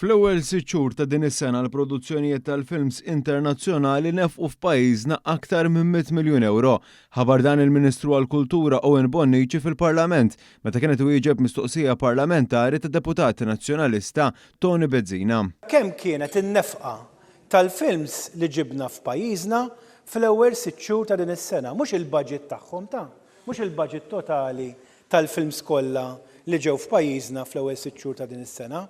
Fl-ewwel sitt xhur ta' din is-sena l-produzzjonijiet tal-films internazzjonali nefqu f'pajjiżna aktar minn 100 miljun ewro. Ħabar dan il-Ministru għall-Kultura Owen Bonnici fil-Parlament meta kien qed iwieġeb mistoqsija parlamentari tad-Deputat Nazzjonalista Toni Bezzina. Kemm kienet in-nefqa tal-films li ġibna f'pajjiżna fl-ewwel sitt xhur ta' din is-sena? Mhux il-budget tagħhom ta', mhux il-budget totali tal-films kollha li ġew f'pajjiżna fl-ewwel sitt xhur ta' din is-sena.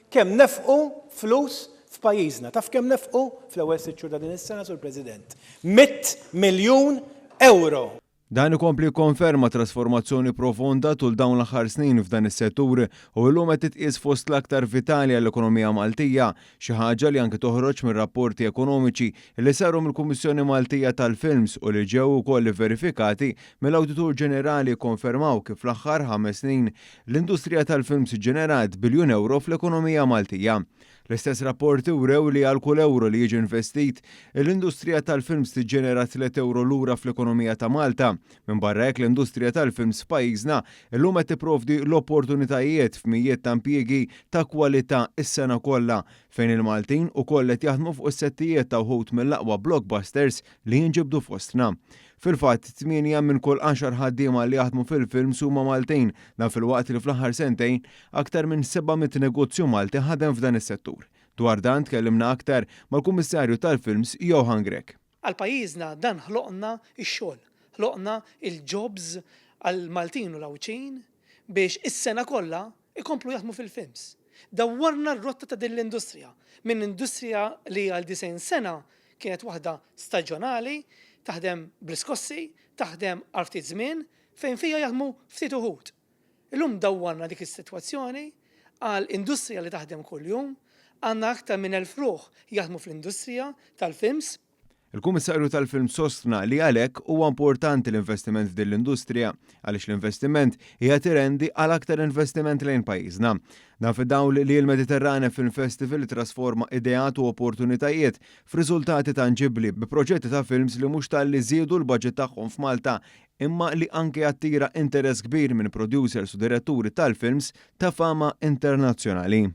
Kemm nefqu flus f'pajjiżna. Taf kemm nefqu fl-ewwel sitt xhur ta' din is-sena, Sur President? 100 miljun ewro! Dan ikompli jikkonferma trasformazzjoni profonda tul dawn l-aħħar snin f'dan is-settur u illum qed titqies fost l-aktar vitali għall-ekonomija Maltija, xi ħaġa li anke toħroġ mir-rapporti ekonomiċi li saru mill-Kummissjoni Maltija tal-Films u li ġew ukoll verifikati mill-Awditur Ġenerali konfermaw kif fl-aħħar 5 snin l-industrija tal-films ġenerat biljun ewro fl-ekonomija Maltija. L-istess rapporti wrew li għal kull euro li jiġi investit, l-industrija tal-films tiġġenera 3 euro lura fl-ekonomija ta' Malta. Minn barra hekk, l-industrija tal-films f'pajjiżna illum qed tipprovdi l-opportunitajiet f'mijiet ta' impjiegi ta' kwalità is-sena kollha, fejn il-Maltin ukoll qed jaħdmu fuq is-settijiet ta' wħud mill-aqwa blockbusters li jinġibdu fostna. Fil-fatt, 8 minn kull 10 ħaddiema li jaħdmu fil-films huma Maltin, dan filwaqt li fl-aħħar sentejn aktar minn 700 negozju Malti ħadem f'dan is-settur. Dwar dan tkellimna aktar mal-Kummissarju tal-Films Johann Grech. Għal pajjiżna dan ħloqna x-xogħol, ħloqna il-jobs għal Maltin u l-Għawdxin biex is-sena kollha ikomplu jaħdmu fil-films. Dawwarna r-rotta ta' din l-industrija minn industrija li għal 90 sena kienet waħda staġjonali, taħdem bl-iskossi, taħdem għal ftit żmien, fejn fija jaħdmu ftit uħud. Illum dawwarna dik is-sitwazzjoni għal industrija li taħdem kuljum, għandna aktar minn 1000 ruħ jaħdmu fl-industrija tal-films. Il-Kummissarju tal-Film sostna li għalhekk huwa importanti l-investiment f'din l-industrija għaliex l-investiment qiegħed irendi għal aktar investiment lejn pajjiżna. Dan fid-dawl li l-Mediterrane Film Festival trasforma ideat u opportunitajiet f'riżultati tanġibli bi proġetti ta' films li mhux talli żiedu l-budget tagħhom f'Malta, imma li anke attira interess kbir minn producers u diretturi tal-films ta' fama internazzjonali.